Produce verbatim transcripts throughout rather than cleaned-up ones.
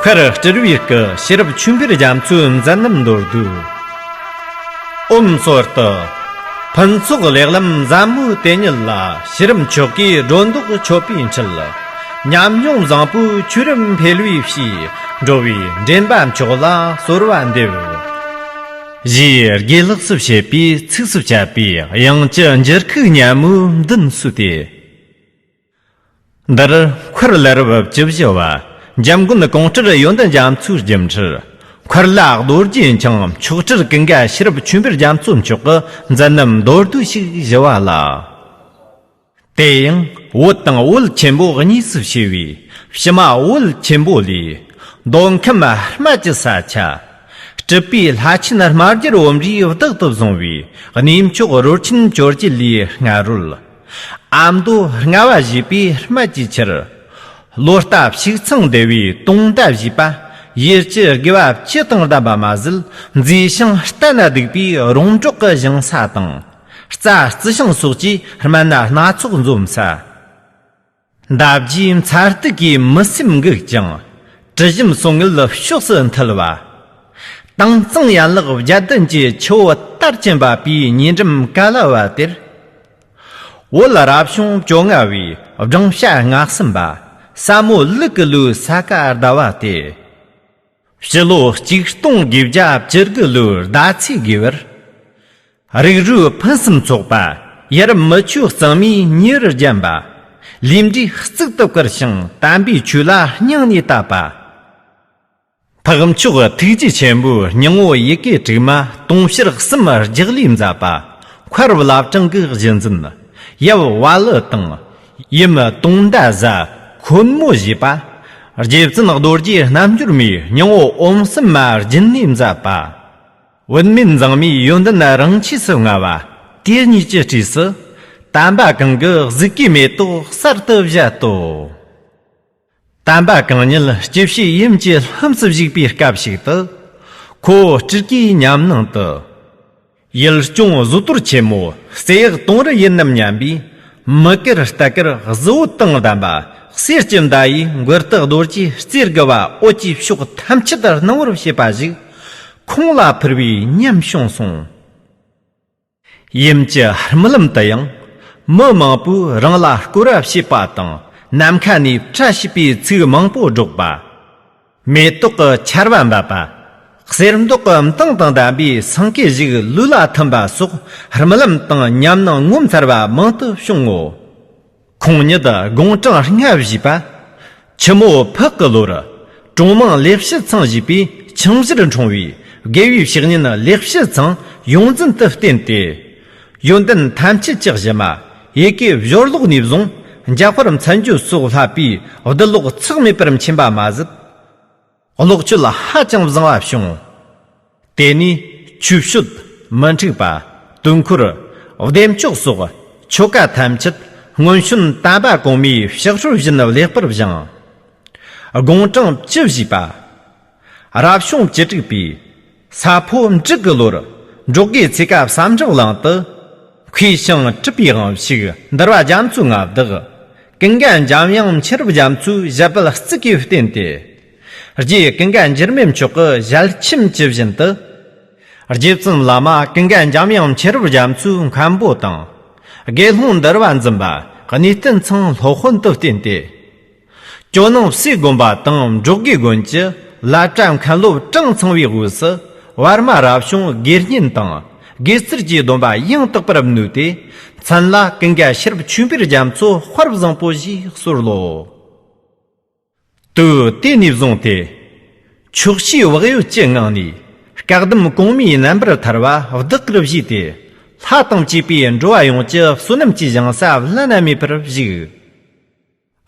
མཁར་སྤྲུལ་བའི་སྐུ་ཤེས་རབ་མཆོད་འབུལ་རྒྱ་མཚོའི་མཛད་རྣམ་མདོར་བསྡུས། ཨོཾ་སོར་ཏུ། ཕུན་ཚོགས་ལེགས་ལམ་ཟབ་མོའི་དེ་ཉིད་ལ། ཤེས་རབ་མཆོག་གིས་སྒྲོ་འདོགས་ཆོད་པའི་འཕྲལ། ཉམས་མྱོང་བཟང་པོའི་ཆོས་རབ་འཕེལ་བའི་ཕྱིར། འགྲོ་བའི་འདྲེན་པ་མཆོག་ལ་གསོལ་བ་འདེབས། ཞེས་དགེ་ལེགས་སུ་བཤད་པའི་ཚིགས་སུ་བཅད་པའི་དབྱངས་ཀྱི་འགྱུར་ཁུག་སྙན་མོའི་མདུན་བསུས་ཏེ། འདིར་མཁར་ལས་རབས་བཅུ་བཞི་བ་འཇམ་མགོན་ཀོང་སྤྲུལ་ཡོན་ཏན་རྒྱ་མཚོའི་སྒྱུ་འཕྲུལ། མཁར་ལ་རྡོ་རྗེ་འཆང་མཆོག་སྤྲུལ་ཀུན་དགའ་ཤེས་རབ་མཆོད་འབུལ་རྒྱ་མཚོ་མཆོག་གི་མཛད་རྣམ་མདོར་བསྡུས་ཤིག་ཞུ་བ་ལ། དེ་ཡང་བོད་དང་བོད་ཆེན་པོ་གཉིས་སུ་ཕྱེ་བའི་ཕྱི་མ་བོད་ཆེན་པོ་ལས། མདོ་ཁམས་སྨད་ཀྱི་ས་ཆ། སྤྲུལ་པའི་ལྷ་ཆེན་རྨ་རྒྱལ་བོན་པོའི་བདག་ཏུ་བཟུང་བའི་གནས་མཆོག་རོལ་ཆེན་ཇོ་རྗེ་ལའི་སྔ་རོལ། ཨ་མདོ་རྔ་བ་ཞེས་པའི་སྨད་ཀྱི་ཆར། ལོ་རྟ་བྱུག་ཚང་སྡེ་བའི་དུང་ཟླ་ཞེས་པ། ཡུལ་གྱི་དགེ་བ་བཅུ་དང་ལྡན་པ་མ་ཟད། མཛེས་ཤིང་ལྟ་ན་སྡུག་པའི་རོང་འབྲོག་གི་ཞིང་ས་དང་། རྩྭ་རྩི་ཤིང་སོགས་ཀྱིས་སྨན་སྣ་སྣ་ཚོགས་འཛོམས་ས། འདབ་ཆགས་མཚར་སྡུག་གིས་མི་སེམས་འགུག་ཅིང་། དྲི་ཞིམ་གསུང་ངུར་ཕྱོགས་སུ་འཐུལ་བ། དྭངས་གཙང་ཡན་ལག་བརྒྱད་ལྡན་གྱི་ཆུ་བོ་དར་ཅན་འབབ་པའི་ཉེ་འགྲམ་ཀ་ལ་བ་དེར། བོད་རབ་བྱུང་བཅོ་ལྔ་བའི་སྦྲང་ཤ་ལྔ་གསུམ་པ། ས་མོ་ལུག་གི་ལུག་ས་ག་ཟླ་བ་སྟེ། ཕྱི་ལོ་གཅིག་སྟོང་དགུ་བརྒྱ་བཅུ་དགུ་ལོའི་ཟླ་ཚེས་དགུ་བར། རིགས་རུས་ཕུན་སུམ་ཚོགས་པ་ཡུལ་མི་ཆོས་གཙང་མའི་ཉེ་བར་བརྒྱན་པ། ལུས་འབྲས་གཙུག་ཏུ་བཀུར་ཞིང་དམ་པའི་ཆོས་ལ་སྙིང་ནས་དད་པ། འཕགས་མཆོག་ཐུགས་རྗེ་ཆེན་པོའི་སྙིང་བོ་ཡི་གེ་དྲུག་མ་དུང་ཕྱུར་གསུམ་རྒྱག་ལས་མཛད་པ། མཁར་བླ་བྲང་གི་གཞི་འཛིན། ཡབ་བ་ལུ་དང་། ཡུམ་དུང་ཟླ་བཟའ་འཁོན་མོ་ཞེས་པ། རྗེ་བཙུན་རྡོ་རྗེ་རྣལ་འབྱོར་མའི་སྙིང་བོ་ཨོཾ་གསུམ་མ་རྒྱུད་ནས་མཛད་པ། བུད་མེད་མཛངས་མའི་ཡོན་ཏན་རང་ཆས་སུ་མངའ་བ། དེ་གཉིས་ཀྱི་སྲས་སུ། དམ་པ་གང་གི་གཟུགས་ཀྱི་མེ་ཏོག་གསར་དུ་བཞད་དོ། དམ་པ་གང་ཉིད་སྐྱེ་བྱེད་ཡུམ་གྱི་ལྷུམས་སུ་ཞུགས་པའི་སྐབས་ཤིག་ཏུ། ཁོ་སྤྲུལ་སྐུའི་ཉམས་སྣང་དུ། ཡུལ་ལྗོངས་བཟོ་དོར་ཆེན་མོ་རྩེ་གཡག་དུང་རི་ཡིན་ནམ་སྙམ་པའི། མི་དཀར་རྟ་དཀར་གཟི་འོད་དང་ལྡན་པ་གསེར་གྱི་མདའ་ཡིས་མགུལ་དུ་རྡོ་རྗེ་རྩེ་དགུ་བ་འོད་ཀྱི་ཕྱོགས་ཐམས་ཅད་སྣང་བར་བྱེད་པ་ཞིག་ཁོང་ལ་ཕུལ་བའི་ཉམས་བྱུང་སོང་། ཡུམ་གྱི་རྨི་ལམ་དུ་ཡང་མི་མང་པོས་རང་ལ་སྐོར་བ་བྱེད་པ་དང་ནམ་མཁའ་ནས་བཀྲ་ཤིས་པའི་ཚིག་མང་པོ་སྒྲོག་པ། མེ་ཏོག་གི་ཆར་བ་འབབ་པ། གསེར་མདོག་གི་མདངས་དང་ལྡན་པའི་སེང་གེ་ཞིག་ལུས་ལ་ཐིམ་པ་སོགས་རྨི་ལམ་དང་ཉམས་སྣང་ངོ་མཚར་བ་མང་དུ་བྱུང་ངོ་། ཁོང་ཉིད་དགུང་གྲངས་ལྔ་བཞེས་པ། ཆུ་མོ་ཕག་གི་ལོར། གྲོང་མང་ལེགས་བཤད་ཚང་ཞེས་པའི་ཆིངས་བཞིར་འཁྲུངས་པའི་དགེ་བའི་བཤེས་གཉེན་ལེགས་བཤད་ཚང་ཡོངས་འཛིན་དུ་བསྟེན་ཏེ། ཡོན་ཏན་ཐམས་ཅད་ཀྱི་གཞི་མ་ཡི་གེ་སྦྱོར་ཀློག་ནས་བཟུང་འཇམ་དཔལ་མཚན་བརྗོད་སོགས་བསླབ་པའི་བསྡུ་ཀློག་ཚེགས་མེད་པར་མཁྱེན་པ་མ་ཟད། ཀློག་སྤྱོད་ཧ་ཅང་བཟང་བ་བྱུང་། དེ་ནས་ཆོས་སྤྱོད་མི་འཁྲུགས་པ། དུས་འཁོར། བདེ་མཆོག་སོགས་ཆོ་ག་ཐམས་ཅད་སྔོན་བྱོན་དམ་པ་གོང་མའི་ཕྱག་སྲོལ་བཞིན་ལེགས་པར་བཞེངས། དགུང་གྲངས་བཅུ་བཞེས་པ། རབ་བྱུང་བཅུ་དྲུག་པའི་ས་ཕོ་འབྲུག་གི་ལོར་འབྲོག་དགེ་ཚེ་ཀ་ཟམ་འབྲིང་གླིང་དུ། མཁས་ཤིང་གྲུབ་པའི་དབང་ཕྱུག་འདུལ་བ་རྒྱ་མཚོའི་མངའ་བདག་ཀུན་དགའ་འཇམ་དབྱངས་མཁྱེན་རབ་རྒྱ་མཚོའི་ཞབས་པད་གཙུག་གིས་བརྟེན་ཏེ། རྗེ་ཀུན་དགའ་འགྱུར་མེད་མཆོག་གི་ཞལ་ཆེམས་ཀྱི་བཞིན་དུ། རྗེ་བཙུན་བླ་མ་ཀུན་དགའ་འཇམ་དབྱངས་མཁྱེན་རབ་རྒྱ་མཚོའི་མཁན་པོ་དང་། དགེ་སློང་འདུལ་བ་འཛིན་པ་གནས་བརྟན་ཚང་སློབ་དཔོན་དུ་བསྟེན་ཏེ། ཇོ་ནང་བསེ་དགོན་པ་དང་འབྲོག་དགེ་དགོན་གྱི་བླ་གྲྭ་མཁན་སློབ་གྲངས་ཚང་བའི་དབུས་སུ་བར་མ་རབ་བྱུང་དགེ་བསྙེན་དང་དགེ་རྩར་གྱི་སྡོམ་པ་ཡང་དག་པར་བསྣོལ་ཏེ། མཚན་ལ་ཀུན་དགའ་ཤེས་རབ་ཆོས་འཕེལ་རྒྱ་མཚོ་དཔལ་བཟང་པོ་ཞེས་གསོལ་ལོ། དུས་དེ་ནས་བཟུང་སྟེ། ཆོག་ཤེས་བག་ཡོད་ཀྱི་ངང་ནས་བཀའ་གདམས་གོང་མའི་རྣམ་པར་ཐར་བ་བདག་གིར་བཞེས་ཏེ། ལྷ་དང་བཅས་པའི་འགྲོ་བ་ཡོངས་ཀྱི་བསོད་ནམས་ཀྱི་ཞིང་ས་བླ་ན་མེད་པར་བཞུགས།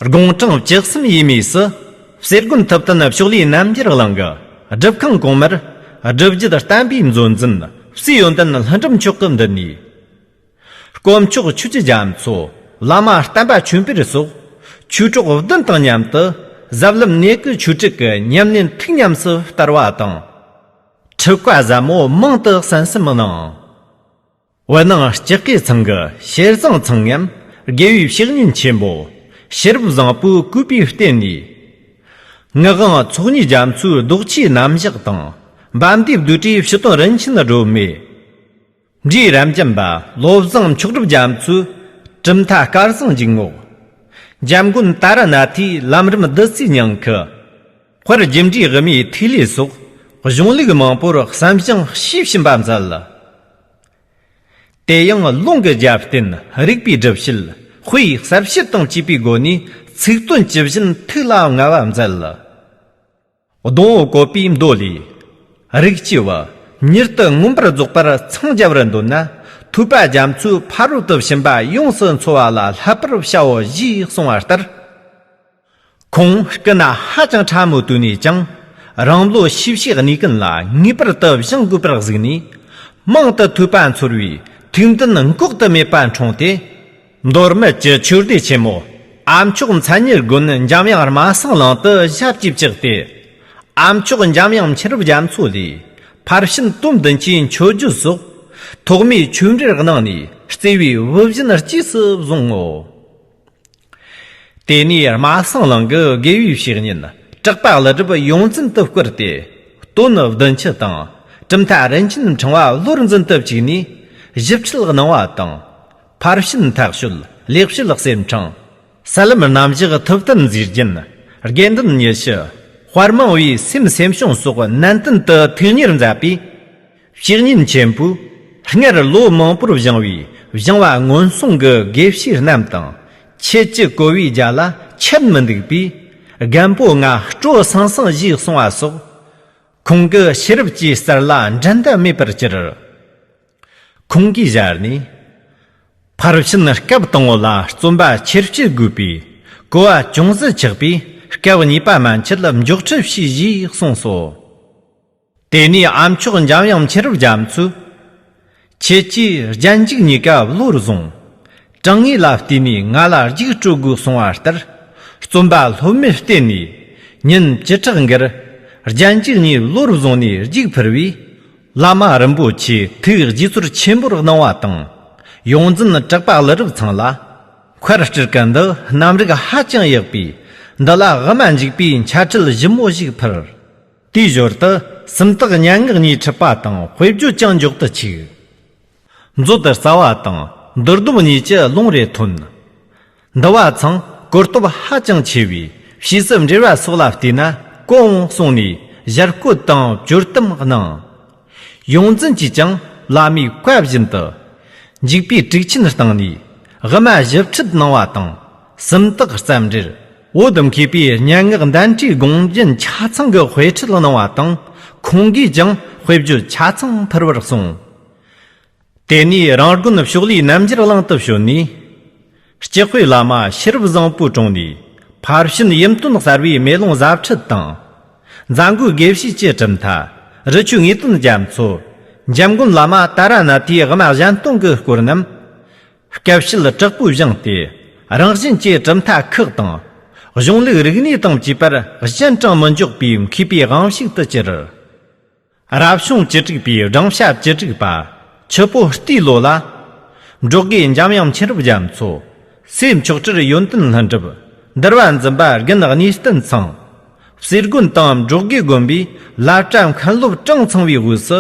དགུང་གྲངས་བཅུ་གསུམ་ཡས་མས་སུ་བསེ་དགོན་ཐུབ་བསྟན་ཕྱོགས་ལས་རྣམ་རྒྱལ་གླིང་གི་སྒྲུབ་ཁང་གོང་མར་སྒྲུབ་བརྒྱུད་བསྟན་པའི་མཛོད་འཛིན་བསེ་ཡོན་ཏན་ལྷུན་གྲུབ་མཆོག་གི་མདུན་ནས། དཀོན་མཆོག་ཆོས་ཀྱི་རྒྱ་མཚོ་བླ་མ་བསྟན་པ་ཆོས་འཕེལ་སོགས་ཆོས་གྲོགས་བདུན་དང་མཉམ་དུ་ཟབ་ལམ་གནས་ཀྱི་ཆོས་ཁྲིད་ཀྱི་ཉམས་ལེན་ཐུགས་ཉམས་སུ་བསྟར་བ་དང་། ཁྲིད་བཀའ་ཟབ་མོ་མང་དུ་གསན་བསམ་གནང་། བོད་ནང་སྤྱི་སྐད་ཚང་གི་ཤེར་བཟང་ཚང་ངམ་དགེ་བའི་བཤེས་གཉེན་ཆེན་པོ་ཤེས་རབ་བཟང་པོའི་བཀོད་པའི་བརྟེན་ནས། ངག་དབང་ཚོགས་གཉིས་རྒྱ་མཚོའི་རྡོ་ཆས་རྣམ་གཞག་དང་། འབའ་མདེའི་བདུད་རྩིའི་ཕྱི་དོན་རིན་ཆེན་སྒྲོན་མེ། འབྲས་རབ་འབྱམས་པ་བློ་བཟང་མཆོག་གྲུབ་རྒྱ་མཚོའི་གྲུབ་མཐའ་སྐལ་བཟང་འཇུག་ངོགས། འཇམ་མགོན་ཏཱ་ར་ནཱ་ཐའི་ལམ་རིམ་བདུད་རྩིའི་ཉིང་ཁུ། དཔལ་རྒྱུ་འབྲས་དབུ་མའི་ཐིག་ལེ་སོགས་གཞུང་ལུགས་མང་པོར་གསན་སྦྱོང་ཞུས་ཕྱིན་པ་མཛད། དེ་ཡང་ལུང་གི་རྒྱབ་རྟེན་རིགས་པའི་སྒྲུབ་བྱེད་དཔེའི་གསལ་བྱེད་དང་བཅས་པའི་སྒོ་ནས་ཚིག་དོན་ཇི་བཞིན་ཐུགས་ལ་མངའ་བ་མཛད། སྡོང་བོ་བཀོད་པའི་མདོ་ལས། རིགས་ཀྱི་བུ། མྱུར་དུ་མངོན་པར་རྫོགས་པར་འཚང་རྒྱ་བར་འདོད་ན། ཐོས་པ་རྒྱ་མཚོའི་ཕ་རོལ་ཏུ་ཕྱིན་པ་ཡོངས་སུ་འཚོལ་བ་ལ་བསླབ་པར་བྱའོ་ཞེས་གསུངས་པ་ལྟར། ཁོང་སྐུ་ན་ཧ་ཅང་ཕྲ་མོའི་དུས་ནས་ཀྱང་རང་བློ་ཤེས་བྱའི་གནས་ཀུན་ལ་ངེས་པར་དུ་སྦྱང་དགོས་པར་གཟིགས་ནས། མང་དུ་ཐོས་པ་འཚོལ་བའི་ཐུགས་འདུན་འགོག་ཏུ་མེད་པ་འཁྲུངས་ཏེ། མདོ་སྨད་ཀྱི་ཆོས་སྡེ་ཆེན་མོ་ཨ་མཆོག་མཚན་ཉིད་དགོན་འཇམ་དབྱངས་རྨ་སེང་གླིང་དུ་ཞབས་ཀྱིས་བཅགས་ཏེ། ཨ་མཆོག་འཇམ་དབྱངས་མཁྱེན་རབ་རྒྱ་མཚོ་ལས་ཕར་ཕྱིན་དོན་བདུན་ཅུའི་མཆོད་བརྗོད་སོགས་ཐོག་མའི་ཆོས་འབྲེལ་གནང་ནས་བརྩེ་བའི་དབུ་བཞིན་རྗེས་སུ་བཟུང་ངོ་། དེ་ནས་རྨ་སེང་གླིང་གི་དགེ་བའི་བཤེས་གཉེན་གྲགས་པ་ཀླུ་སྒྲུབ་ཡོངས་འཛིན་དུ་བསྐོས་ཏེ། དོན་བདུན་ཅུ་དང་གྲུབ་མཐའ་རིན་ཆེན་ཕྲེང་བ་བློར་འཛིན་དུ་བཅུག་ནས་ཞིབ་ཁྲིད་གནང་བ་དང་། ཕར་ཕྱིན་ཐག་ཆོད་ལེགས་བཤད་གསེར་ཕྲེང་། ས་ལམ་རྣམ་བཞག་ཐུབ་བསྟན་མཛེས་རྒྱན། དགེ་འདུན་ཉི་ཤུ། དཔལ་མང་བའི་སེམས་སེམས་བྱུང་སོགས་ནན་ཏན་དུ་ཐུགས་གཉེར་མཛད་པས། བཤེས་གཉེན་ཆེན་པོས་སྔར་ལོ་མང་པོར་སྦྱངས་པའི་སྦྱང་བ་སྔོན་སོང་གི་དགེ་བཤེས་རྣམས་དང་ཆོས་ཀྱི་གོ་བའི་རྒྱ་ལ་ཆད་མི་འདུག་པས། རྒན་པོ་ང་སྤྲོ་སང་སང་ཞེས་གསུང་བ་སོགས། ཁོང་གི་ཤེས་རབ་ཀྱི་རྩལ་ལ་འགྲན་ཟླ་མེད་པར་གྱུར། ཁོང་གིས་སྦྱར་ནས། ཕར་ཕྱིན་སྐབས་དང་པོ་ལ་བརྩོན་པ་ཆེར་བསྐྱེད་དགོས་པས། གོ་བ་ཅུང་ཟད་ཆགས་པས་སྐབས་གཉིས་པ་མན་ཆད་མགྱོགས་ཁྲིད་བྱོས་ཞེས་གསུངས་སོ། དེ་ནས་ཨ་མཆོག་འཇམ་དབྱངས་མཁྱེན་རབ་རྒྱ་མཚོས། ཁྱེད་ཀྱིས་རྒྱན་འཇུག་གཉིས་ཀ་བློར་བཟུང་། དྲང་ངེས་ལ་བལྟས་ནས་ང་ལ་རྒྱུགས་སྤྲོད་དགོས་གསུང་བ་ལྟར། བརྩོན་པ་ལྷོད་མེད་བསྟེན་ནས། ཉིན་བཅུ་ཕྲག་འགར། རྒྱན་འཇུག་གཉིས་བློར་བཟུང་ནས་རྒྱུགས་ཕུལ་བས། བླ་མ་རིན་པོ་ཆེས་ཐུགས་དགྱེས་ཚོར་ཆེན་པོར་གནང་བ་དང་། ཡོངས་འཛིན་གྲགས་པ་ཀླུ་སྒྲུབ་ཚང་ལ། མཁར་སྤྲུལ་སྐུ་འདི་རྣམ་རིག་ཧ་ཅང་ཡག་པས། འདི་ལ་དབུ་མ་འཇུག་པའི་འཆད་ཁྲིད་ཞིབ་མོ་ཞིག་ཕུལ། དེའི་ཞོར་དུ་སུམ་རྟགས་སྙན་ངག་གཉིས་ཁྲིད་པ་དང་དཔེ་བརྗོད་ཀྱང་མགྱོགས་དུ་བཅུག་མཛོད་དུ་རྩ་བ་དང་མདོར་བསྡོམས་གཉིས་ཀྱི་ལུང་རེ་ཐོན། འདི་བ་ཚང་གོ་སྟོབས་ཧ་ཅང་ཆེ་བས། ཕྱིས་སུ་འབྲེལ་བ་སོགས་ལ་བལྟས་ན་གོ་འོང་གསུངས་ནས་ཞལ་བཀོད་དང་བསྐྱོར་གཏམ་གནང་། ཡོངས་འཛིན་གྱིས་ཀྱང་བླ་མའི་བཀའ་བཞིན་དུ། འཇུག་པའི་དྲུག་ཆེན་སྟེང་ནས་དབུ་མ་ཞིབ་ཁྲིད་གནང་བ་དང་། སུམ་རྟགས་རྩ་འགྲེལ། བོད་མཁས་པའི་སྙན་ངག་འདན་ཁྲིའི་དགོངས་རྒྱན་ཆ་ཚང་གི་དཔེ་ཁྲིད་གནང་བ་དང་། ཁོང་གིས་ཀྱང་དཔེ་བརྗོད་ཆ་ཚང་ཕུལ་བར་གསུངས། དེ་ནས་རང་དགོན་ཕྱོགས་ལས་རྣམ་རྒྱལ་གླིང་དུ་བྱོན་ནས། སྐྱབས་དཔེ་བླ་མ་ཤེས་རབ་བཟང་པོའི་དྲུང་ནས་ཕར་ཕྱིན་ཡུམ་སྟོན་གསར་བའི་མེ་ལོང་གཟབ་ཁྲིད་དང་། འཛམ་བུའི་དགེ་བཤེས་ཀྱི་གྲུབ་མཐའ་རི་ཆོས་ངེས་དོན་རྒྱ་མཚོ། འཇམ་མགོན་བླ་མ་ཏཱ་ར་ནཱ་ཐའི་དབུ་མ་གཞན་སྟོང་གི་སྐོར་རྣམས། སྐབས་ཤད་དྲག་པོས་བཞེངས་ཏེ། རང་བཞིན་གྱི་གྲུབ་མཐའ་ཁག་དང་། གཞུང་ལུགས་རིག་གནས་དང་བཅས་པར་གཞན་དྲིང་མི་འཇོག་པའི་མཁས་པའི་དབང་ཕྱུག་ཏུ་གྱུར། རབ་བྱུང་བཅུ་དྲུག་པའི་སྦྲང་ཤ་བཅུ་དྲུག་པ། ཆུ་སྤོ་རྟའི་ལོ་ལ། འབྲོག་དགེ་འཇམ་དབྱངས་མཁྱེན་རབ་རྒྱ་མཚོ། སྲས་མཆོག་སྤྲུལ་ཡོན་ཏན་ལྷུན་གྲུབ། འདུལ་བ་འཛིན་པ་རྒན་གནས་བརྟན་ཚང་། གསེར་དགོན་དང་འབྲོག་དགེ་དགོན་པའི་བླ་གྲྭ་མཁན་སློབ་གྲངས་ཚང་བའི་དབུས་སུ།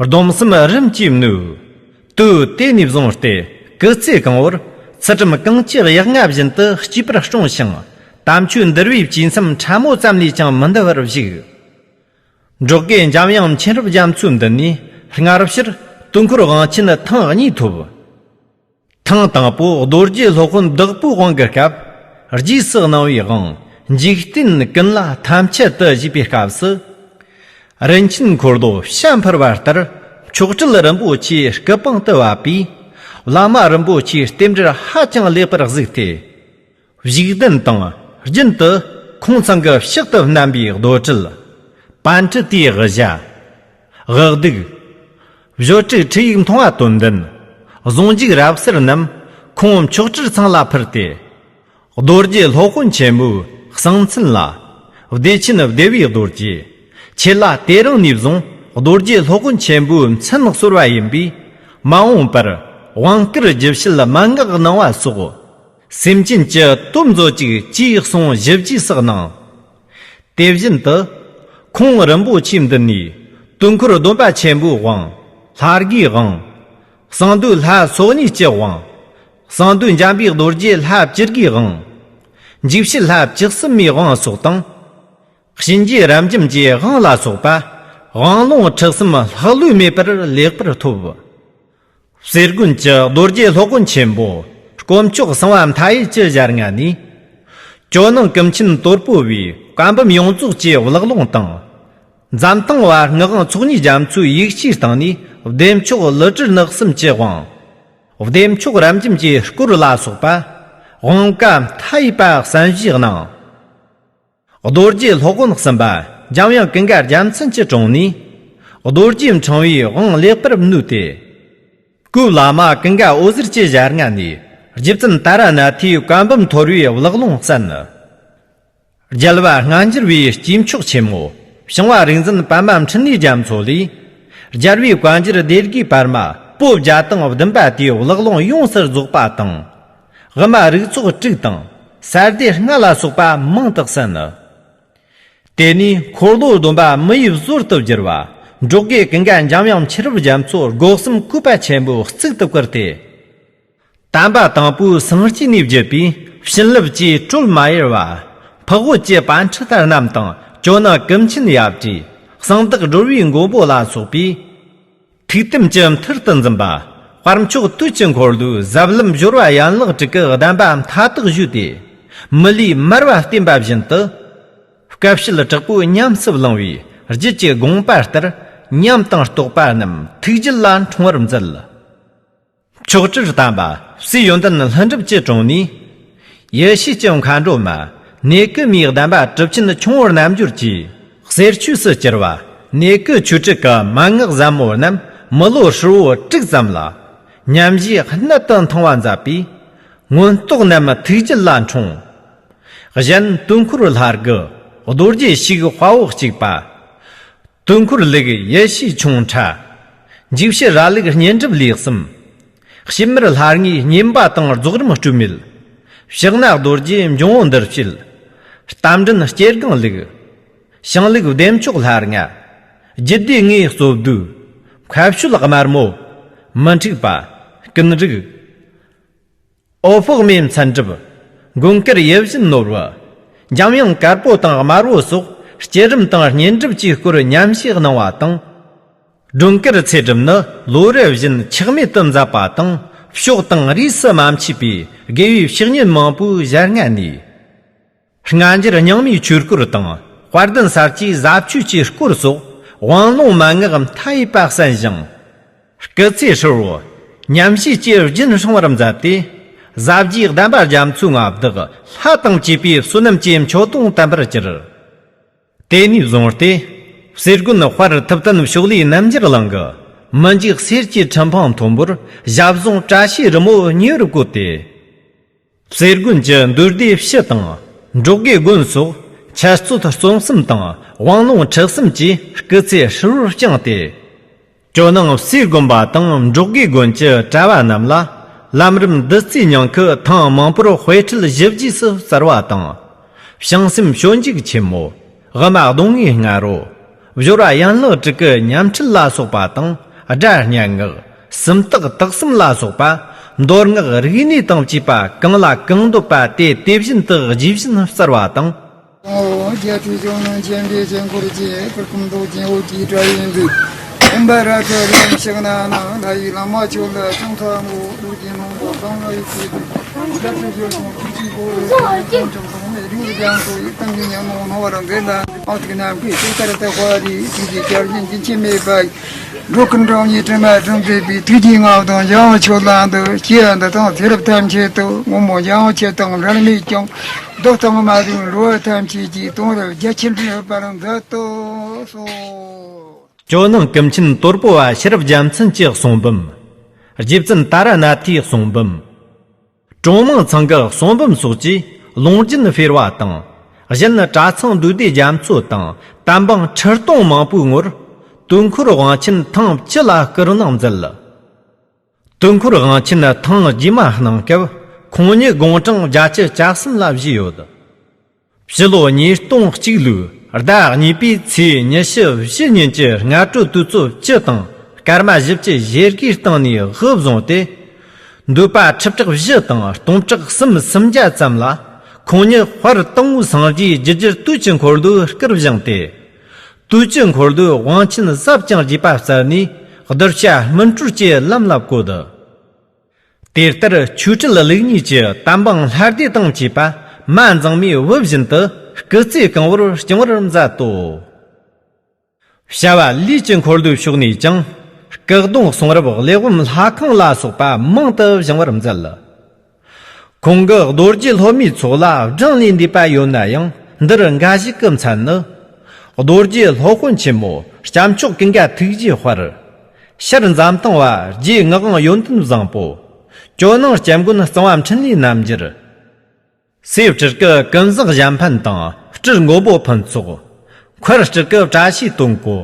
སྡོམ་གསུམ་རིམ་གྱིས་བསྣུབས། དུས་དེ་ནས་བཟུང་སྟེ་སྐུ་ཚེ་གང་བོར་ཚུལ་ཁྲིམས་གང་ཅི་གཡག་རྔ་བཞིན་དུ་གཅེས་པར་སྲུང་ཞིང་། དམ་ཆོས་འདུལ་བའི་བཅས་མཚམས་ཕྲ་མོ་ཙམ་ལས་ཀྱང་མི་འདའ་བར་བཞུགས། འབྲོག་དགེ་འཇམ་དབྱངས་མཁྱེན་རབ་རྒྱ་མཚོའི་མདུན་ནས་སྔར་ཕྱིར་དུས་འཁོར་དབང་ཆེན་ཐེངས་གཉིས་ཐོབ། ཐེངས་དང་པོ་རྡོ་རྗེ་སློབ་དཔོན་བདག་པོའི་དབང་གི་སྐབས། རྗེས་སུ་གནང་བའི་དབང་འཇིག་རྟེན་ཀུན་ལ་ཐམས་ཅད་དུ་བཞེས་པའི་སྐབས་སུ། རིན་ཆེན་འཁོར་ལོ་བཤད་འཕུར་བ་ལྟར་མཆོག་སྤྲུལ་རིན་པོ་ཆེའི་སྐུ་པང་དུ་བབས་པས། བླ་མ་རིན་པོ་ཆེའི་རྟེན་འབྲེལ་ཧ་ཅང་ལེགས་པར་གཟིགས་ཏེ། བཞུགས་གདན་དང་རྒྱུན་དུ་ཁོང་ཚང་གི་ཕྱག་ཏུ་བསྣམས་པའི་རྡོར་དྲིལ། པཎྜི་ཏའི་དབུ་ཞྭ། དབུ་གདུགས། བཞོ་དྲུག་ཁྲིད་ཡིག་མཐོང་བ་དོན་ལྡན། གཟུངས་འཇུག་རབ་གསལ་རྣམས་ཁོང་མཆོག་སྤྲུལ་ཚང་ལ་ཕུལ་ཏེ། རྡོ་རྗེ་སློབ་དཔོན་ཆེན་མོའི་གསང་མཚན་ལ། བདེ་ཆེན་བདེ་བའི་རྡོ་རྗེ། ཁྱེད་ལ་དེ་རིང་ནས་བཟུང་རྡོ་རྗེ་སློབ་དཔོན་ཆེན་པོའི་མཚན་གསོལ་བ་ཡིན་པས། མ་འོངས་པར་དབང་བསྐུར་རྒྱུད་བཤད་མན་ངག་གནང་བ་སོགས། སེམས་ཅན་གྱི་དོན་མཛོད་ཅིག་ཅེས་གསུངས་ཞིབ་རྒྱས་སུ་གནང་། དེ་བཞིན་དུ། ཁོང་རིན་པོ་ཆེ་འདི་ནས་དུས་འཁོར་སྡོམ་པ་ཆེན་པོའི་དབང་། ལྷ་དགེའི་དབང་། གསང་འདུས་ལྷ་སོ་གཉིས་ཀྱི་དབང་། གསང་འདུས་འཇམ་པའི་རྡོ་རྗེ་ལྷ་བཅུ་དགུའི་དབང་། འཇིགས་བྱེད་ལྷ་བཅུ་གསུམ་མའི་དབང་སོགས་དང་། གཤིན་རྗེ་རབ་འབྱམས་ཀྱི་དབང་ལ་སོགས་པ། དབང་ལུང་ཁྲིག་གསུམ་ལྷག་ལུས་མེད་པར་ལེགས་པར་ཐོབ། གསེར་དགོན་གྱི་རྡོ་རྗེ་སློབ་དཔོན་ཆེན་པོ་དཀོན་མཆོག་གསང་བ་མཐའ་ཡས་ཀྱི་ཞལ་སྔ་ནས། ཇོ་ནང་ཀུན་མཁྱེན་དོལ་པོ་བའི་བཀའ་འབུམ་ཡོངས་རྫོགས་ཀྱི་བཀླག་ལུང་དང་། འཛམ་ཐང་བ་ངག་དབང་ཚོགས་གཉིས་རྒྱ་མཚོའི་ཡིག་ཆའི་སྟེང་ནས་བདེ་མཆོག་ཀླུ་སྒྲུབ་ནགས་གསུམ་གྱི་དབང་། བདེ་མཆོག་རབ་འབྱམས་ཀྱི་སྐོར་ལ་སོགས་པ། དབང་བཀའ་མཐའ་ཡས་པ་གསན་བཞེས་གནང་། རྡོ་རྗེ་སློབ་དཔོན་གསུམ་པ་འཇམ་དབྱངས་ཀུན་དགའ་རྒྱལ་མཚན་གྱི་དྲུང་ནས། རྡོ་རྗེ་འཕྲེང་བའི་དབང་ལེགས་པར་བསྣུས་ཏེ། སྐུ་བླ་མ་ཀུན་དགའ་འོད་ཟེར་གྱི་ཞལ་སྔ་ནས་རྗེ་བཙུན་ཏཱ་ར་ནཱ་ཐའི་བཀའ་འབུམ་མཐོ་བའི་བཀླག་ལུང་གསན། རྒྱལ་བ་སྔ་འགྱུར་བའི་སྐྱེས་མཆོག་ཆེན་མོ་བྱང་བ་རིག་འཛིན་པདྨ་འཕྲིན་ལས་རྒྱ་མཚོ་ལས། རྒྱལ་བའི་བཀའ་འགྱུར་སྡེ་དགུའི་པར་མ་པོད་བརྒྱ་དང་བདུན་པ་དེའི་བཀླག་ལུང་ཡོངས་སུ་རྫོགས་པ་དང་། དབུ་མ་རིགས་ཚོགས་དྲུག་དང་ས་སྡེ་ལྔ་ལ་སོགས་པ་མང་དུ་གསན། དེ་ནས་འཁོར་ལོ་སྡོམ་པ་མི་ཡི་ཟོར་དུ་བསྒྱུར་བ། འབྲོག་དགེ་ཀུན་དགའ་འཇམ་དབྱངས་ཕྱི་རབས་རྒྱ་མཚོ་སྒོ་གསུམ་བཀོད་པ་ཆེན་པོའི་གཙུག་ཏུ་བཀུར་ཏེ། དམ་པ་དང་པོའི་སངས་རྒྱས་ནས་བརྒྱུད་པའི་བྱིན་རླབས་ཀྱི་དྲོད་མ་ཡལ་བ། འཕགས་བོད་ཀྱི་པཎ་ཁྲིད་རྣམས་དང་ཇོ་ནང་ཀུན་མཁྱེན་ཡབ་གྲས། གསང་བདག་སྒྲོལ་བའི་མགོན་པོ་ལ་སོགས་པའི། ཐུགས་དམ་གྱི་མཐིལ་དུ་འཛིན་པ། དཔལ་མཆོག་དུས་ཀྱི་འཁོར་ལོའི་ཟབ་ལམ་སྦྱོར་བ་ཡན་ལག་དྲུག་གི་གདམས་པ་མཐའ་དག་ཞུས་ཏེ། མི་ལུས་མར་བ་བསྟན་པ་བཞིན་དུ། དཀའ་སྤྱད་དྲག་པོས་ཉམས་སུ་བླངས་པའི་རྒྱུད་ཀྱི་དགོངས་པ་ལྟར། ཉམས་དང་རྟོགས་པ་རྣམས་ཐུགས་རྒྱུད་ལ་འཁྲུངས་པར་མཛད། མཆོག་སྤྲུལ་དམ་པ་སྲས་ཡོན་ཏན་ལྷུན་གྲུབ་ཀྱི་དྲུང་ནས། ཡེ་ཤེས་ཀྱི་མཁའ་འགྲོ་མ། གནས་ཀུན་མའི་གདམས་པ་གྲུབ་ཆེན་ཁྱུང་པོ་རྣལ་འབྱོར་གྱིས་གསེར་ཆོས་སུ་གྱུར་པ། གནས་ཀུན་ཆོས་དྲུག་གི་མན་ངག་ཟབ་མོ་རྣམས་མི་ལོ་ཧྲིལ་བོ་དྲུག་ཙམ་ལ། ཉམས་བཞེས་གནད་དུ་འཐུང་བ་མཛད་པས། མངོན་རྟོགས་རྣམས་ཐུགས་རྒྱུད་ལ་འཁྲུངས། གཞན་དུས་འཁོར་ལྷ་དགུ། རྡོ་རྗེ་ཞིག་དཔའ་བོ་གཅིག་པ། དུས་འཁོར་ལུགས་ཡེ་ཤེས་ཆུང་ཕྲ། འཇིགས་བྱེད་ར་ལུག་བསྙེན་སྒྲུབ་ལས་གསུམ། ཕྱི་མར་ལྷ་ལྔའི་བསྙེན་པ་དང་རྫོགས་རིམ་སྤྲོས་མེད། ཕྱག་ན་རྡོ་རྗེ་འབྱུང་པོ་འདུལ་བྱེད། རྟ་མགྲིན་སྐྱེ་སྒང་ལུགས། ཞིང་ལུགས་བདེ་མཆོག་ལྷ་ལྔ། རྒྱུད་སྡེ་ལྔའི་རྩོད་བསྡུས། མཁའ་སྤྱོད་དམར་མོ། མི་འཁྲུགས་པ། ཀུན་རིག། འོད་དཔག་མེད་མཚན་གྲུབ། མགོན་དཀར་ཡིད་བཞིན་ནོར་བུ། འཇམ་དབྱངས་དཀར་པོ་དང་དམར་པོ་སོགས་བསྐྱེད་རིམ་དང་བསྙེན་སྒྲུབ་ཀྱི་སྐོར་ཉམས་བཞེས་གནང་བ་དང་། སྒྲོལ་དཀར་ཚེ་སྒྲུབ་ནི་ལོ་རེ་བཞིན་ཆག་མེད་དུ་མཛད་པ་དང་ཕྱོགས་དང་རིས་སུ་མ་མཆིས་པའི་དགེ་བའི་བཤེས་གཉེན་མང་པོའི་ཞལ་སྔ་ནས། སྔ་འགྱུར་རྙིང་མའི་ཆོས་སྐོར་དང་དཔལ་ལྡན་ས་སྐྱའི་ཟབ་ཆོས་ཀྱི་སྐོར་སོགས་དབང་ལུང་མན་ངག་མཐའ་ཡས་པ་གསན་ཞིང་། སྐུ་ཚེ་ཧྲིལ་བོ་ཉམས་བཞེས་ཀྱི་རྒྱུན་བསྲིང་བར་མཛད་དེ། ཟབ་རྒྱས་གདམས་པ་རྒྱ་མཚོའི་མངའ་བདག་ལྷ་དང་བཅས་པའི་བསོད་ནམས་ཀྱི་མཆོད་སྡོང་དམ་པར་གྱུར། དེ་ནས་བཟུང་སྟེ། གསེར་དགོན་དཔལ་ཐུབ་བསྟན་ཕྱོགས་ལས་རྣམ་རྒྱལ་གླིང་གི་མི་འཇིགས་གསེར་གྱི་ཁྲི་འཕང་མཐོན་པོར་ཞབས་ཟུང་བཀྲ་ཤིས་རི་མོ་མྱུར་བཀོད་དེ། གསེར་དགོན་གྱི་མདོ་སྡེ་བཞི་དང་འབྲོག་དགེ་དགོན་སོགས་འཆད་རྩོད་རྩོམ་གསུམ་དང་དབང་ལུང་ཁྲིད་གསུམ་གྱིས་སྐུ་ཚེ་ཧྲིལ་བོར་བསྐྱངས་ཏེ། ཇོ་ནང་གསེར་དགོན་པ་དང་འབྲོག་དགེ་དགོན་གྱི་གྲྭ་བ་རྣམས་ལ་ལམ་རིམ་བདུད་རྩིའི་ཉིང་ཁུ་ཐེངས་མང་པོར་དཔེ་ཁྲིད་ཞིབ་རྒྱས་སུ་སྩལ་བ་དང་། བྱང་སེམས་སྤྱོད་འཇུག་ཆེན་མོ། དབུ་མ་གདོང་ལྔའི་སྔ་རོལ། སྦྱོར་བ་ཡན་ལག་དྲུག་གི་ཉམས་ཁྲིད་ལ་སོགས་པ་དང་སྒྲ་སྙན་ངག་སུམ་རྟགས་དག་གསུམ་ལ་སོགས་པ་མདོ་སྔགས་རིག་གནས་དང་བཅས་པ་གང་ལ་གང་འདོད་པ་དེ་དེ་བཞིན་དུ་རྗེས་བཞིན་སྩལ་བ་དང་། རྒྱལ་སྲས་ཇོ་ནང་ཆེན་པོའི་ཆོས་འཁོར་གྱི་གུར་ཀུམ་རྡོ་རྗེ་འོད་ཀྱི་གྲྭ་ཡིན་པས། ཨོཾ་བྷ་ར་ཏ་རིམ་ཤག་ན་ན་ལྷ་ཡི་བླ་མ་ཆོས་ལ་ཅུང་ཐ་མོ་རྡོ་རྗེ་སྣང་བ་གང་ལ་ཡི་ཚེ་དུ་རྒྱལ་སྲས་ཇོ་ཆུང་ཐུགས་ཀྱི་སྒོ་རུ་ཀུན་ཀྱང་ཚོགས་སོང་ནས་རིགས་རྒྱང་སོ་ཡི་གཏམ་གྱི་ཉམས་མོ་ནོར་བར་འགལ་ལ་ཨ་ཐུག་ནམ་མཁའི་ཚེ་ལྟར་དུ་དཔའ་རིས་ཐུགས་ཀྱི་བསྐྱར་བཞེངས་རྒྱུན་ཆད་མེད་པ་ཡི། འགྲོ་ཀུན་འགྲོ་ཉིད་དྲི་མ་དྲི་མཛད་པའི་ཐུགས་རྗེའི་མངའ་གདོང་འཇམ་དབྱངས་ཆོས་ལ་འདུད། སྐྱེ་བ་འདི་དང་ཚེ་རབས་ཐམས་ཅད་དུ་ངོ་མ་འཇམ་དབྱངས་ཆེ་དང་འབྲལ་མེད་ཀྱང་། འདོད་དང་མ་བདེན་འགྲོ་བ་ཐམས་ཅད་ཀྱི་དོན་རབ་རྒྱ་ཆེར་འགྲེལ་བར་མཛད་དུ་གསོལ། ཇོ་ནང་ཀུན་མཁྱེན་དོལ་པོ་བ་ཤེས་རབ་རྒྱལ་མཚན་གྱི་གསུང་འབུམ། རྗེ་བཙུན་ཏཱ་ར་ནཱ་ཐའི་གསུང་འབུམ། གྲོང་མང་ཚང་གི་གསུང་འབུམ་སོགས་ཀྱིས་ལུང་རྒྱུན་སྤེལ་བ་དང་། གཞན་གྲྭ་ཚང་འདུས་སྡེ་རྒྱ་མཚོ་དང་བསྟན་འབངས་ཁྲི་སྟོང་མང་པོའི་ངོར་དུས་འཁོར་དབང་ཆེན་ཐེངས་བཅུ་ལ་བསྐུར་གནང་མཛད། དུས་འཁོར་དབང་ཆེན་ཐེངས་རྗེས་མ་གནང་སྐབས་ཁོང་ཉིད་དགུང་གྲངས་བརྒྱད་ཅུ་གྱ་གསུམ་ལ་བཞེས་ཡོད། ཕྱི་ལོ་ཉིས་སྟོང་གཅིག་ལོའི་ ཟླ་གཉིས་པའི་ཚེས་ཉི་ཤུ་བཞི་ཉིན་གྱི་སྔ་དྲོ་དུས་ཚོད་བཅུ་དང་སྐར་མ་བཞི་བཅུ་ཞེ་དགུའི་སྟེང་ནས་དབུ་བཟུང་སྟེ། འདོད་པ་ཁྲི་ཕྲག་བཞི་དང་སྟོང་ཕྲག་གསུམ་སུམ་བརྒྱ་ཙམ་ལ། ཁོང་ཉིད་དཔལ་དང་པོའི་སངས་རྒྱས་རྒྱུ་འགྱུར་དུས་ཀྱི་འཁོར་ལོའི་སྐུར་བཞེངས་ཏེ། དུས་ཀྱི་འཁོར་ལོའི་དབང་ཆེན་ཟབ་ཅིང་རྒྱས་པ་སྩལ་ནས། གདུལ་བྱ་སྨིན་གྲོལ་གྱི་ལམ་ལ་བཀོད། དེ་ལྟར་ཆོས་ཁྲིད་ལུགས་གཉིས་ཀྱི་དམ་པའི་ལྷ་སྡེ་དང་བཅས་པ་མ་འཛིང་མའི་དབུ་བཞིན་དུ་སྐུ་ཚེ་གང་བོར་བསྐྱངས་པར་མཛད་དོ། བྱ་བ་ལས་ཀྱི་འཁོར་ལོའི་ཕྱོགས་ནས་ཀྱང་། སྐུ་གདུང་གསུང་རབ་གླེགས་བམ་ལྷ་ཁང་ལ་སོགས་པ་མང་དུ་བཞེངས་པར་མཛད། ཁོང་གི་རྡོ་རྗེ་སློབ་མའི་ཚོགས་ལ་བགྲང་ལས་འདས་པ་ཡོད་ན་ཡང་། འདིར་འགའ་ཞིག་གི་མཚན་ནི། རྡོ་རྗེ་སློབ་དཔོན་ཆེན་མོ་སྐྱབས་མཆོག་ཀུན་དགའ་ཐུགས་རྗེའི་དཔལ། ཤར་འཛམ་ཐང་བ་རྗེ་ངག་དབང་ཡོན་ཏན་བཟང་པོ། ཇོ་ནང་སྐྱབས་མགོན་གཙང་བ་འཕྲིན་ལས་རྣམ་རྒྱལ། སེ་སྤྲུལ་སྐུ་ཀུན་བཟང་གཞན་ཕན་དང་སྤྲུལ་མགོན་པོ་ཕུན་ཚོགས། མཁར་སྤྲུལ་སྐུ་བཀྲ་ཤིས་དོན་གོ།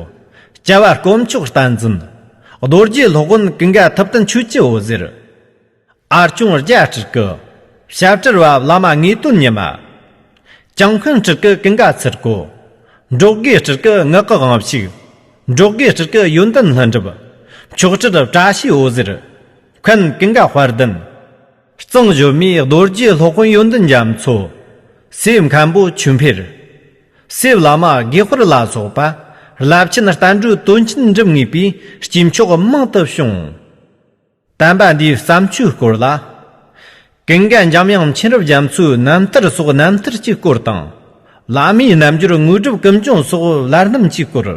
སྐྱ་བ་དཀོན་མཆོག་བསྟན་འཛིན། རྡོ་རྗེ་སློབ་དཔོན་ཀུན་དགའ་ཐུབ་བསྟན་ཆོས་ཀྱི་འོད་ཟེར། ཨ་སྐྱོང་རྒྱ་སྤྲུལ་སྐུ། བྱ་བྲལ་བ་བླ་མ་ངེས་དོན་ཉི་མ། ལྕང་མཁན་སྤྲུལ་སྐུ་ཀུན་དགའ་ཚུར་རྒོལ། འབྲོག་དགེ་སྤྲུལ་སྐུ་ངག་གི་དབང་ཕྱུག། འབྲོག་དགེ་སྤྲུལ་སྐུ་ཡོན་ཏན་ལྷུན་གྲུབ། མཆོག་སྤྲུལ་བཀྲ་ཤིས་འོད་ཟེར། མཁན་ཀུན་དགའ་དཔལ་ལྡན། གཙང་གཞོན་མའི་རྡོ་རྗེ་སློབ་དཔོན་ཡོན་ཏན་རྒྱ་མཚོ། སེ་མཁན་པོ་ཆོས་འཕེལ། སེ་བླ་མ་དགེ་དཔལ་ལ་སོགས་པ། རླབས་ཆེན་བསྟན་འགྲོའི་དོན་ཆེན་འགྲུབ་ངེས་པའི་སྐྱེས་མཆོག་མང་དུ་བྱུང་། བསྟན་པ་འདིའི་བརྩམས་ཆོས་སྐོར་ལ། ཀུན་དགའ་འཇམ་དབྱངས་མཁྱེན་རབ་རྒྱ་མཚོའི་རྣམ་ཐར་སོགས་རྣམ་ཐར་གྱི་སྐོར་དང་། བླ་མའི་རྣལ་འབྱོར་དངོས་གྲུབ་ཀུན་འབྱུང་སོགས་བླ་རྣམ་གྱི་སྐོར།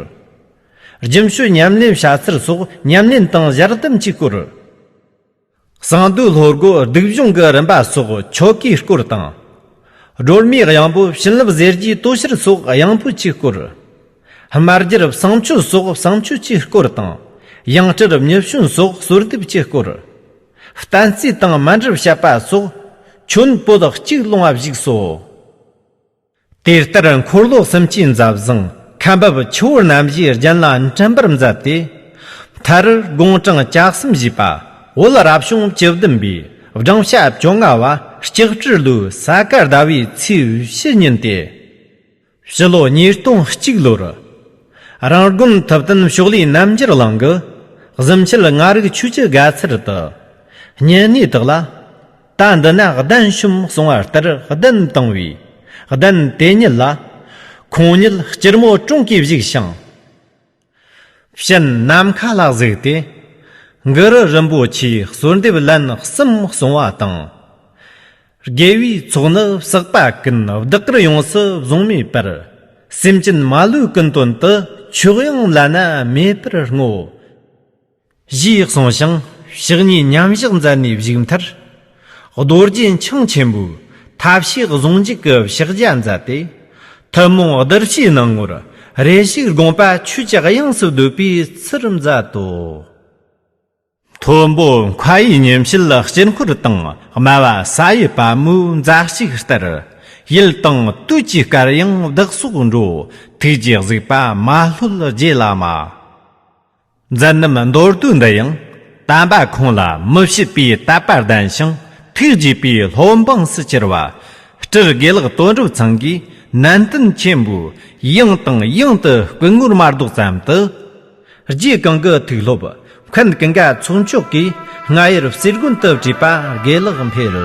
རྒྱུན་སྤྱོད་ཉམས་ལེན་བྱ་ཚུལ་སོགས་ཉམས་ལེན་དང་ཞལ་གདམས་ཀྱི་སྐོར། གསང་འདུས་ལྷོ་སྒོ་སྡིག་གཞུང་གི་རིམ་པ་སོགས་ཆོ་གའི་སྐོར་དང་། སྒྲོལ་མའི་དབྱངས་པོ་བྱིན་རླབས་ཟེར་རྒྱུའི་དོ་ཤལ་སོགས་དབྱངས་པོ་ཆོས་སྐོར། སྨྲ་རྒྱལ་བསང་མཆོད་སོགས་བསང་མཆོད་ཀྱི་སྐོར་དང་། ཡང་སྤྲུལ་མྱི་བྱོན་སོགས་གསོལ་འདེབས་ཀྱི་སྐོར། བསྟན་རྩིས་དང་མཎྜལ་བཤད་པ་སོགས་ཁྱོན་པོད་གཅིག་ལོངས་པ་བཞུགས་སོ། དེ་ལྟར་འཁོར་ལོ་གསུམ་གྱི་མཛད་བཟང་ཁ་འབབ་ཆུ་བོ་རྣམ་བཞིའི་རྒྱན་ལ་འགྲན་པར་མཛད་དེ། མཐར་དགུང་གྲངས་བརྒྱ་གསུམ་བཞེས་པ་བོད་རབ་བྱུང་བཅུ་བདུན་པའི་སྦྲང་ཤ་བཅོ་ལྔ་བ་ལྕགས་སྤྲེལ་ལོའི་ས་ག་ཟླ་བའི་ཚེས་བཞི་ཉིན་ཏེ། ཕྱི་ལོ་ཉིས་སྟོང་གཅིག་ལོར། རང་དགོན་ཐུབ་བསྟན་ཕྱོགས་ལས་རྣམ་རྒྱལ་གླིང་གི་གཟིམ་ཆེད་ལྔ་རིག་ཆོས་ཀྱི་དགའ་ཚལ་དུ། བསྙེན་གནས་དག་ལ། ད་འདི་ན་གདན་ཞུམ་གསུང་བ་ལྟར་གདན་བཏིང་བས། གདན་དེ་ཉིད་ལ། ཁོང་ཉིད་སྐྱིལ་མོ་ཀྲུང་གིས་བཞུགས་ཤིང་། ཕྱིན་ནམ་མཁའ་ལ་གཟིགས་ཏེ། གུ་རུ་རིན་པོ་ཆེའི་གསོལ་འདེབས་ལན་གསུམ་གསུང་བ་དང་། དགེ་བའི་ཚོགས་ནི་བསགས་པ་ཀུན་བདག་གིར་ཡོངས་སུ་བཟུང་མེད་པར། སེམས་ཅན་མ་ལུས་ཀུན་དོན་དུ། མཆོག་ཡང་བླ་ན་མེད་པར་བསྔོ། ཞེས་གསུངས་ཤིང་ཕྱག་གཉིས་མཉམ་བཞག་མཛད་ནས་བཞུགས་མཐར། རྡོ་རྗེ་འཆང་ཆེན་པོས་ཐབས་ཤེས་གཟུངས་འཇུག་གི་ཕྱག་རྒྱ་མཛད་དེ། ཐུན་མོང་གདུལ་བྱའི་སྣང་ངོར་རེ་ཞིག་དགོངས་པ་ཆོས་ཀྱི་དབྱིངས་སུ་ཟློས་པའི་ཚུལ་མཛད་དོ། མཐོན་པོ་མཁའ་ཡི་ཉི་ཕྱེད་དཀྱིལ་འཁོར་དང་། དམའ་བ་ས་ཡི་པད་མོའི་མཛའ་བཤེས་ལྟར། ཡུལ་དང་དུས་ཀྱི་སྐར་ཡང་བདག་སོགས་འགྲོ། ཐུགས་རྗེས་གཟིགས་པ་མ་ལྷོད་རྗེ་བླ་མ། མཛད་རྣམ་མདོར་བསྡུས་འདི་ཡང་། དམ་པ་ཁོང་ལ་མི་ཕྱེད་པའི་དད་པ་ལྡན་ཞིང་། ཐུགས་དགྱེས་པའི་སློབ་འབངས་སུ་གྱུར་པ། སྤྲུལ་དགེ་ལེགས་དོན་གྲུབ་ཚང་གིས་ནན་ཏན་ཆེན་པོས་ཡང་དང་ཡང་དུ་བསྐུལ་ངོར་མ་ལྡོག་ཙམ་དུ། རྗེ་གང་གི་ཐུགས་སློབ་མཁན་ཀུན་དགའ་ཚོགས་མཆོག་གིས་རྔ་ཡབ་གསེར་དགོན་དུ་བྲིས་པ་དགེ་ལེགས་འཕེལ།